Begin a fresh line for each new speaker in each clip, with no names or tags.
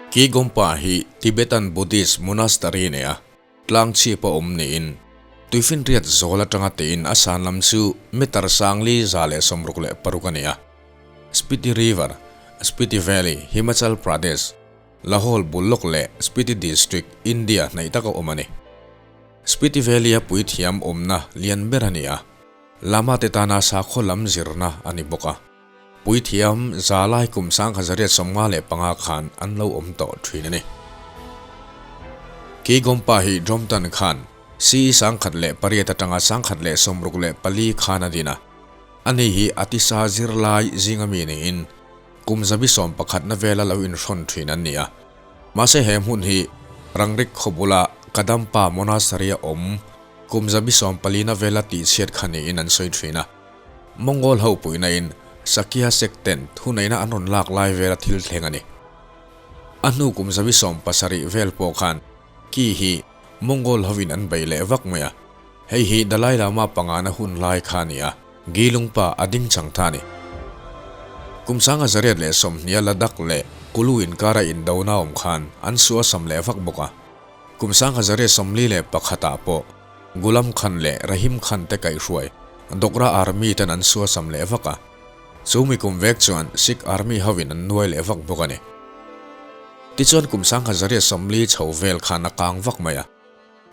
Ki Gompa hi Tibetan Buddhist monastery nei a, tlang chhip a awm niin tuifinriat zawl atanga tein a san lam chu meter 4166 a ni a. Spiti River, Spiti Valley, Himachal Pradesh, Lahore bul lawk leh Spiti District, India hnaih taka awm a ni. Spiti Valley-a puithiam awmna lian ber a ni a, Lama te tana sakhaw lam zirna a ni bawk a. Puithiam za lai kum 1855 khan an lo awm tawh thin a ni. Ki Gompa hi Dromtan khan CE 1008 atanga 1064 khan a din a. Ani hi a tisa zirlai zinga mi niin kum 11 na vela lo inhrawn thin an ni a. Mahse he hmun hi Rangrik khaw bula Kadampa Monastery-a awm kum 14 na vela tihchhiat kha niin an sawi thin a. Mongol ho puihna in Sakya sect ten thuneihna an rawn lak lai vela thil thleng a ni. A hnu kum 17 vel pawh khan Ki hi Mongol hovin an bei leh vak mai a. Hei hi Dalai Lama pangana hun lai kha a ni a, Gilungpa a ding chang ta a ni. Kum 1920 Ladakh leh Kulu inkara indona awm khan an sual sam leh vak bawk a. Kum 1941 ah pawh Gulam Khan leh Rahim Khan te kaihhruai Dogra Army ten an sual sam leh vak a. Chu mi kum vek chuan Sikh Army hovin an nuai leh vak bawk a ni. Tichuan kum 1940 chho vel khan a kang vak mai a.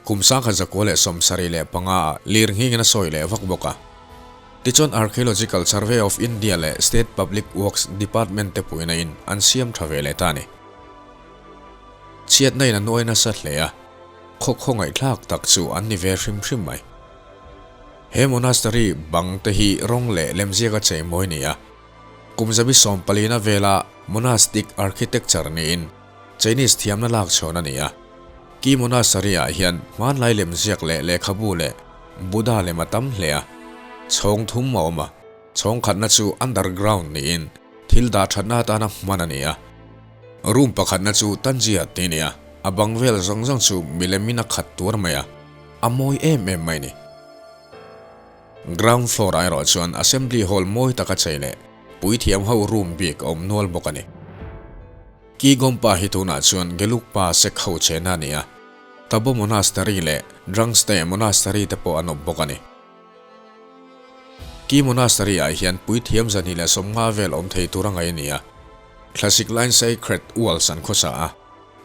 Kum 1975 ah lir nghingin a sawi leh vak bawk a. Tichuan Archaeological Survey of India leh State Public Works Department te puihna in an siam tha ve leh ta a ni. Chhiatna in a nuai nasa hle a, khaw khawngaihthlak tak chu an ni ve hrim hrim mai. He monastery bang te hi rawng leh lemziak a chei mawi ni a, kum 14 na vela monastic architecture niin Chinese thiamna lak chhawn a ni a. Ki monastery ah hian hmanlai lemziak leh lehkhabu leh Buddha lem a tam hle a, chhawng thum a awm a, chhawng khatna chu underground niin thil dah thatna atana hman a ni a. Room pakhatna chu Tanzia tih a ni a, a bang vel zawng zawng chu milemin a khat tuar mai a, a mawi em em mai a ni. Ground floor ah erawh chuan Assembly Hall mawi taka chei leh puithiam ho room bik a awm nual bawk a ni. Ki Gompa hi tunah chuan Gelugpa sek ho chena a ni a, Tabo Monastery leh Drangste Monastery te pawh an awm bawk a ni. Ki Monastery ah hian puithiam 250 vel awm thei tur a ngaih a ni a, Thlasik line Sacred Walls an khawsa a,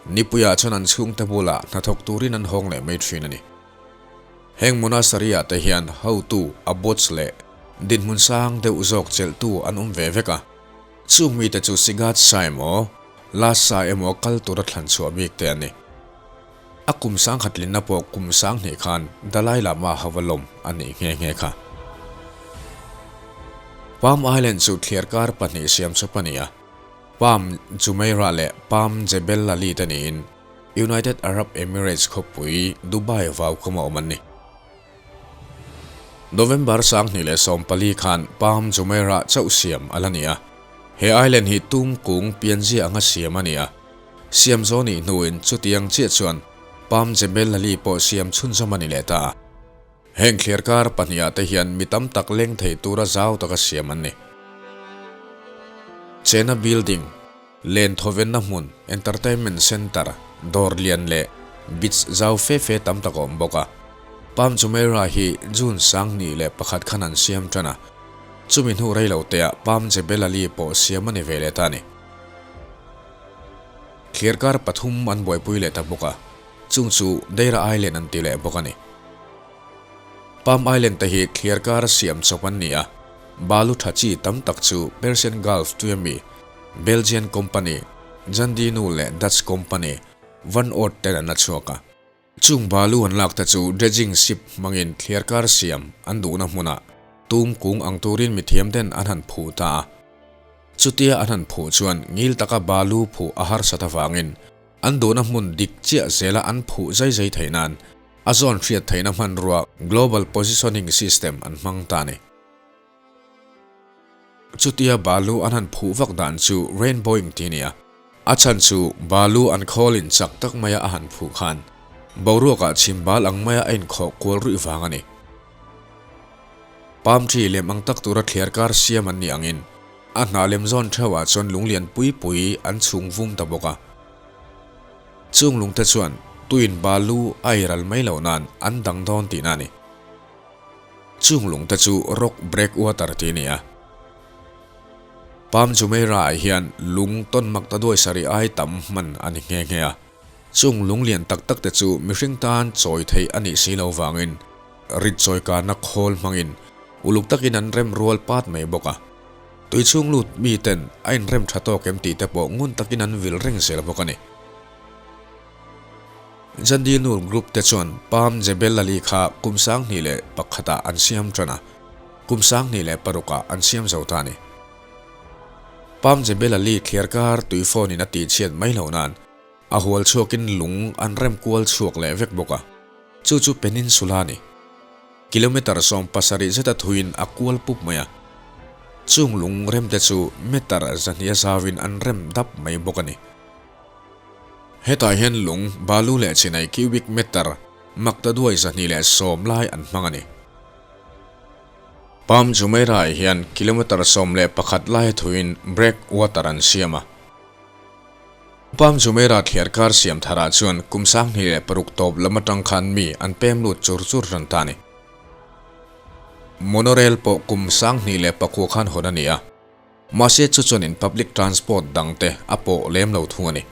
nipuiah chuan an chhungte bulah hnathawk turin an hawng leh mai thin a ni. Heng monastery ah te hian hotu, abbots leh dinhmun sang deuh zawk chelhtu an awm ve vek a, chung mite chu Sigat-sa emaw, Lhasa emaw kal tura thlan chhuah bik te an ni. A kum sangkhat tlinna pawh kum 2000 khan Dalai Lama hava lawm a nih nghe nghe kha. Palm Island chu thliarkar pahnih siam chawp a ni a, Palm Jumeirah leh Palm Jebel Ali te niin United Arab Emirates khawpui Dubai vau kawma awm an ni. November 2014 khan Palm Jumeirah chauh siam a la ni a, he island hi tum kung pianzia anga siam a ni a. Siam zawh nih hnuin chutiang chiah chuan Palm Jebel Ali pawh siam chhunzawm a ni leh ta a. Heng thliarkar pahnih ah te hian mi tam tak leng thei tura zau taka siam an ni. Chena building, len thawvenna hmun, entertainment centre, dawr lian leh beach zau fe fe tam tak a awm bawk a. Palm Jumeirah hi June 2001 khan an siam tan a, chumi hnu rei lo teah Palm Jebel Ali pawh siam a ni ve leh ta a ni. Thliarkar pathum an buaipui leh ta bawk a, chung chu Deira Island an ti leh bawk a ni. Palm Island te hi thliarkar siam chawp an ni a, balu tha chi tam tak chu Persian Gulf tui ami, Belgian company, Jandinu leh Dutch company, Van Oord ten an la chhuak a. Chung balu an lak te chu dredging ship hmangin thliarkar siam an duhna hmunah tum kung ang turin mithiam ten an han phuh ta a. Chutia an han phuh chuan ngil taka balu phuh a harsat avangin an duhna hmun dik chiah zela an phuh zai zai theih nan a zawn hriat theihna hmanrua Global Positioning System an hmang ta a ni. Chutia balu an han phuh vak dan chu rainbowing tih a ni a, a chhan chu balu an khawlin chak tak maia a han phuh khan boruakah chhim bal ang maia a inkhawh kual ruih vang a ni. Palm tree lem ang tak tura thliarkar siam an nih angin a hnah lem zawn theuhah chuan lunglian pui pui an chhung vum ta bawk a. Chung lungte chuan tuin balu a ei ral mai loh nan an dang dawn tihna a ni. Chung lungte chu rock breakwater tih a ni a. Palm Jumeirah ah hian lung tawn mak ta duai sarih ai tam hman a ni nghe nghe a. Chung lung lian tak tak te chu mihring tan chawi theih a nih si lo vangin rit chawi karna khawl hmangin uluk takin an rem rual pat mai bawk a. Tui chhung lut mi ten a inrem tha tawk em tih te pawh ngun takin an vil reng zel bawk a ni. Jandi Nur Group te chuan Palm Jebel Ali kha kum 2001 ah an siam tan a, kum 2006 ah an siam zo ta a ni. Palm Jebel Ali thliar kar tui phone in a tih chhiat mai loh nan a hual chhuakin lung an rem kual chhuak leh vek bawk a, chu chu Peninsula a ni. Kilometre 70 zeta thuin a kual pup mai a, chung lung remte chu meter 200 a zauin an rem dap mai bawk a ni. Hetah hian lung, balu leh chinai cubic meter makta duai 210 lai an hmang a ni. Palm Jumeirah-ah hian kilometre 11 lai a thuin break water an siam a. Palm Jumeirah thliar kar siam tharah chuan kum 2006 tawp lam atang khan mi an pem lut chur chur ran ta a ni. Monorail pawh kum 2009 khan hawn a ni a, mahse chu chuanin public transport dang te a pawh lem lo thung a ni.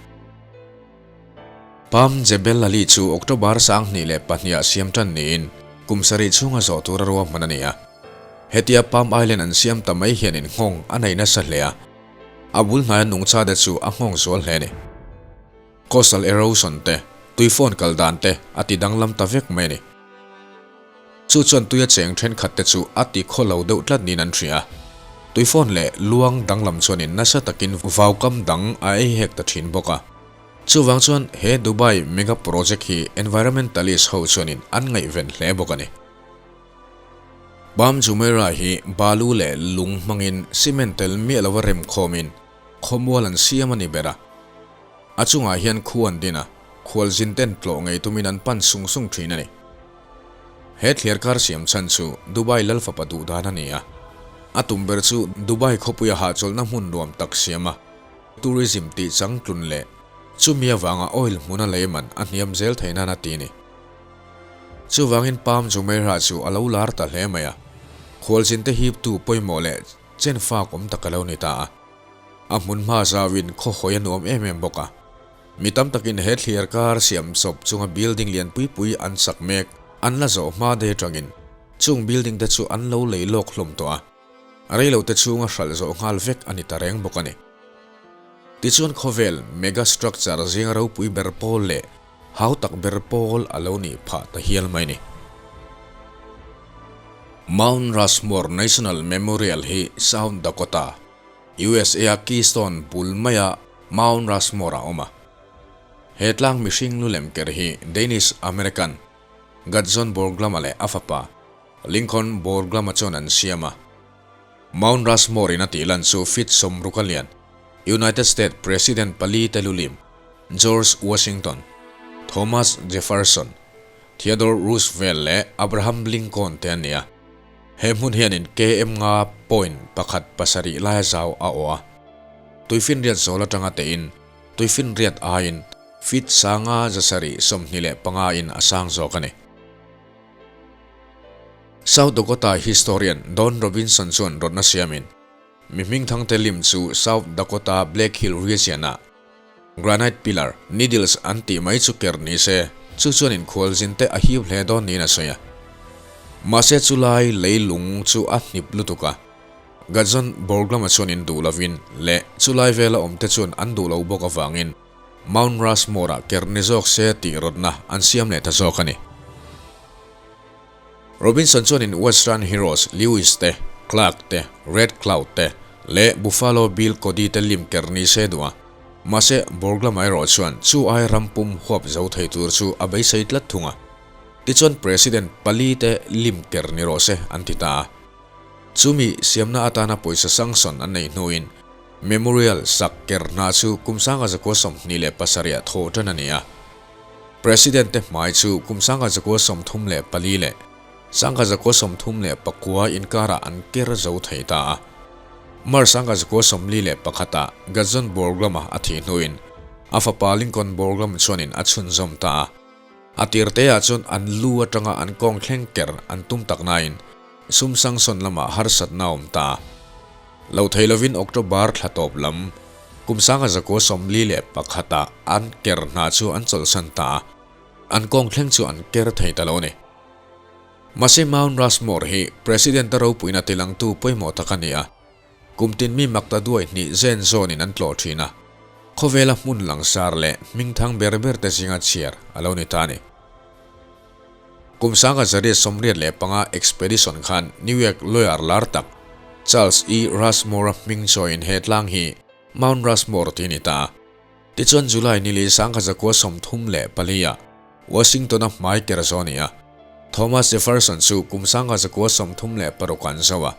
Palm Jebel Ali chu October 2002 ah siam tan niin kum sarih chhunga zawh tura ruahman a ni a. Hetia Palm Island an siam ta mai hianin nghawng a nei nasa hle a. A bul hnaia nungcha te chu a nghawng zual hle a ni. Coastal erosion te, tui phone kal dan te a ti danglam ta vek mai a ni. Chu chuan tuia cheng thenkhat te chu a ti khaw lo deuh tlat niin an hria. Tui phone leh luang danglam chuanin nasa takin vaukam dang a ei hek ta thin bawk a. Chuvang chuan he Dubai mega project hi environmentalist ho chuanin an ngaihven hle bawk a ni. Palm Jumeirah hi balu leh lung hmangin cement tel miah lova rem khawmin khawmual an siam a ni ber a. A chungah hian khu an din a, khualzin ten tlawh ngei tumin an pan sung sung thin a ni. He thliar kar siam chhan chu Dubai lal fapa duh dan a ni a. A tum ber chu Dubai khawpuia hahchawlhna hmun nuam tak siam a, tourism tih changtlun leh chumi avanga oil hmuna lei man a hniam zel theih nan a ti a ni. Chuvangin Palm Jumeirah chu a lo lar ta hle mai a, khualzinte hiptu pawimawh leh chen fak awm tak a lo ni ta a. A hmun hma zauin khaw hawi a nuam em em bawk a. Mi tam takin he thliar kar siam chawp chunga building lian pui pui an sak mek an la zawh hma de atangin chung building te chu an lo lei lawk hlawm tawh a, reilote chhunga hralh zawh nghal vek a ni ta reng bawk a ni. Tichuan khawvel mega structure zinga ropui ber pawl leh Hau tak ber pawl a lo nih phah ta hial mai ni. Mount Rushmore National Memorial hi South Dakota, USA-a Keystone bul maia Mount Rushmore-ah a awm a. He tlang mihring lu lem ker hi Danish American Gutzon Borglum-a leh a fapa Lincoln Borglum-a chuan an siam a. Mount Rushmore-in a tih lan chu feet 60 a lian United States President pali te lulim George Washington, Thomas Jefferson, Theodore Roosevelt leh Abraham Lincoln te an ni a. He hmun hianin KM nga point pakhat pasarih laia zau a awh a. Tuifinriat zawl atanga tein tuifinriat aiin feet sanga zasarih 25 in a sang zawk a ni. South Dakota historian Don Robinson chuan rawtna siamin mi hmingthangte lim chu South Dakota Black Hill Region-ah Granite pillar, needles an tih mai chu ker ni se, chu chuan inkhualzin te a hip hle dawn niin a sawi a. Mahse chulai leilung chu a hnip lutuk a, Gutzon Borglum-a chuan in duh lovin leh chulai vela awm te chuan an duh lo bawk avangin Mount Rushmore-ah ker ni zawk se tih rawtna an siam leh ta zawk a ni. Robinson chuanin Western Heroes Lewis te, Clark te, Red Cloud te leh Buffalo Bill Cody te lim ker ni se duh a. Mahse, Borglum-a erawh chuan chu ai ram pum huap zo thei tur chu a beisei tlat thung a. Tichuan President pali te lim ker ni rawh se an ti ta a. Chumi siamna atana pawisa sanction an neih hnuin Memorial sak ker hna chu kum 1927 ah thawh tan a ni a. President te hmai chu kum 1934 leh 1939 inkarah an ker zo thei ta a. March 1941 ah Gutzon Borglum-a a thih hnuin A fapa Lincoln Borglum chuanin a chhunzawm ta a. A tir teah chuan an lu atanga an kawng thleng ker an tum tak nain sum sangsawn lamah harsatna a awm ta a. Lo thei lovin October thla tawp lam kum sanga zakua 41 ah an ker hna chu an chawlhsan ta a, an kawng thleng chu an ker thei ta lo a ni. Mahse Mount Rushmore hi President a ropuina tilangtu pawimawh tak a ni a, kum tin mi makta duai hnih zen zawnin an tlawh thin a, khawvela hmun langsar leh hmingthang ber ber te zinga chhiar a lo ni ta a ni. Kum sanga zariat 85 expedition khan New York lawyer lar tak Charles E. Rushmore-a hming chawiin he tlang hi Mount Rushmore tih a ni ta a. Tichuan July nili 1934 ah Washington-a hmai ker zawh a ni a. Thomas Jefferson chu kum 1936 an zo a.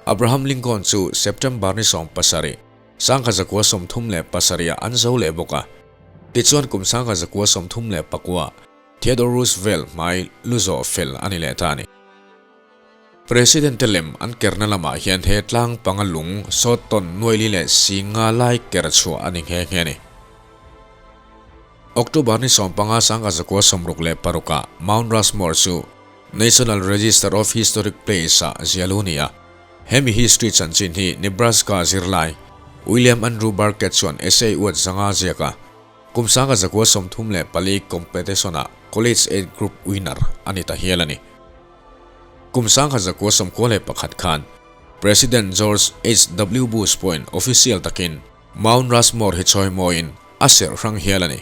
Abraham Lincoln chu September ni 17, 1937 ah an zo leh bawk a. Tichuan kum 1939 Theodore Roosevelt hmai lu zawh fel a ni leh ta a ni. President te lem an kerna lamah hian he tlang panga lung sawt tawn nuaili leh singa lai ker chhuah a ni nghe nghe a ni. October ni 15 1966 ah Mount Rushmore chu National Register of Historic Place ah zial u ni a. Hemi history chanchin hi Nebraska zirlai William Andrew Burkett chuan essay uat zanga ziak a. Kum 1934 competition-ah College Aid Group winner a ni ta hial a ni. Kum 1991 khan President George HW Bush pawhin official takin Mount Rushmore hi chawimawiin a serh hrang hial a ni.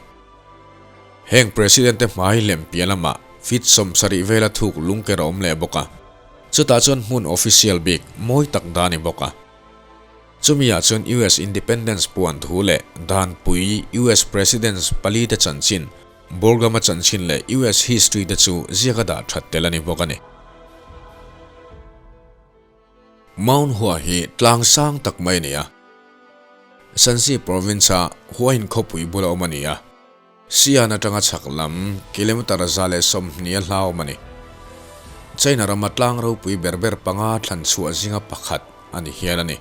Heng President te hmai lem piah lamah feet 70 vela thuk lungker a awm leh bawk a, chutah chuan hmun official bik mawi tak dah a ni bawk a. Chumi ah chuan US Independence puan thu leh dan pui US Presidents pali te chanchin, Borgama chanchin leh US History te chu ziak a dah that tel a ni bawk a ni. Mount Hua hi tlang sang tak mai a ni a. Shanxi Province a Huayin khawpui bula awm a ni a. Xi'an atanga chhak lam kilometer 120 a hlauhawm a ni. China rama tlang ropui ber ber panga thlan chhuah zinga pakhat a ni hial a ni.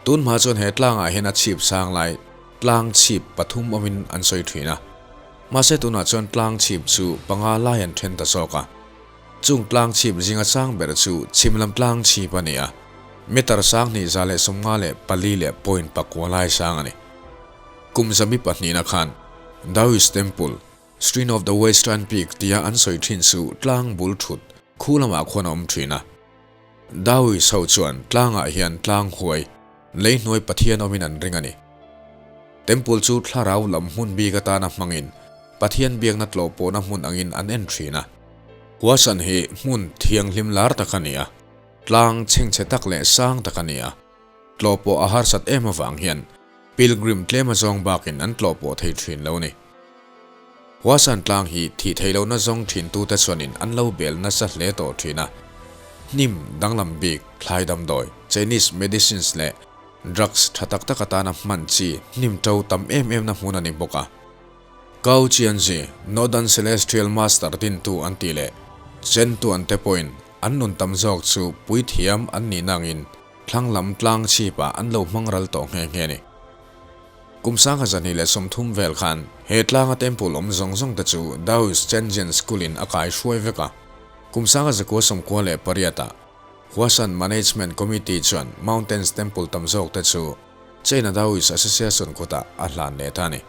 Tun hma chuan he tlangah hian a chhip sang lai tlang chhip pathum awmin an sawi thin a. Mahse tunah chuan tlang chhip chu panga lai an then ta zawk a. Chung tlang chhip zinga sang ber chu chhim lam tlang chhip a ni a, meter 2154.9 lai sang a ni. Kum zami pahnihna khan Daoist Temple, Shrine of the Western Peak tia an sawi thin chu tlang bul thut khu lamah khuan a awm thin a. Daoist ho chuan tlangah hian tlang huai, lei hnuai Pathian awmin an ring a ni. Temple chu thlarau lam hmun bik atana hmangin Pathian biakna tlawh pawhna hmun angin an en thin a. Huasan hi hmun thianghlim lar tak a ni a, tlang chhengchhe tak leh sang tak a ni a. Tlawh pawh a harsat em avang hian pilgrim tlem a zawng bakin an tlawh pawh thei thin lo ni. Huasan tlang hi thih theih lohna zawng thintute chuanin an lo bel nasa hle tawh thin a. Hnim danglam bik, thlai damdawi, Chinese medicines leh drugs tha tak tak atana hman chi hnim to tam em em na hmun a ni bawk a. Gao Qianzi, Northern Celestial Master dintu an tih leh Chen Tuan te pawhin an nun tam zawk chu puithiam an nih nangin thlang lam tlang chhipah an lo hmang ral tawh nghe nghe a ni. Kum 1230 vel khan he tlanga temple awm zawng zawng te chu Daoist Chenjian School-in a kai hruai vek a. Kum 1998 ah Huashan Management Committee chuan Mountains Temple tam zawk te chu China Daoist Association kutah a hlan leh ta a ni.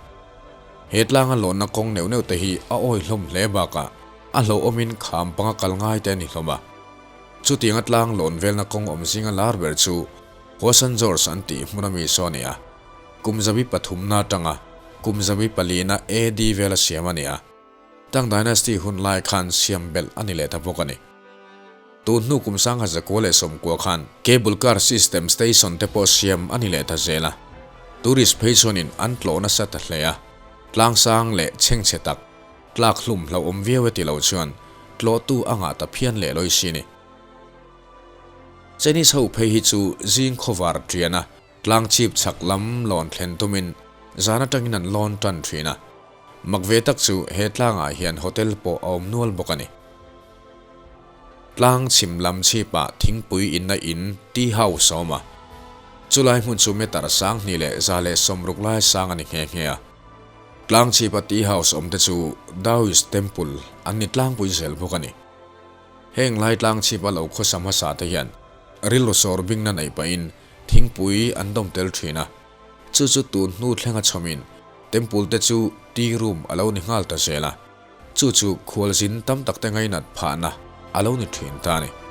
He tlanga lawnna kawng neuh neuh te hi a awi hlawm hle bakah a hlauhawmin kham panga kal ngai te a ni hlawm a. Chutianga tlang lawn velna kawng awm zinga lar ber chu Huasan George an tih hmun ami saw a ni a. Kum zabi pathumna atanga kum zabi palina AD vela siam a ni a. Tang Dynasty hun lai khan siam belh a ni leh ta bawk a ni. Tun hnu kum 1990 khan cable car system station te pawh siam a ni leh ta zel a. Tourist phei chuanin an tlawh nasa ta hle a. Tlang sang leh chhengchhe tak, tlak hlum hlauhawm viau e ti lo chuan tlawhtu a ngah ta phian leh lawi si ni. Chinese ho phei hi chu zing khawvar tian a, tlang chhip chhak lam lawn thlen tumin zan atangin an lawn tan thin a. Mak ve tak chu he tlangah hian hotel pawh a awm nual bawk a ni. Tlang chhim lam chhipah thingpui inna in tea house a awm a. Chulai hmun chu meter 2160 lai sang a ni nghe nghe a. Tlang chhipa tea house awmte chu Daoist Temple an ni tlangpui zel bawk a ni. Heng lai tlang chhipa lo khawsa hmasa te hian rilru sawr bingna neih pahin thingpui an dawm tel thin a. Chu chu tun hnu thlenga chhawmin temple te chu tea room a lo ni nghal ta zel a. Chu chu khualzin tam tak te ngainat phahna a lo ni thin ta a ni.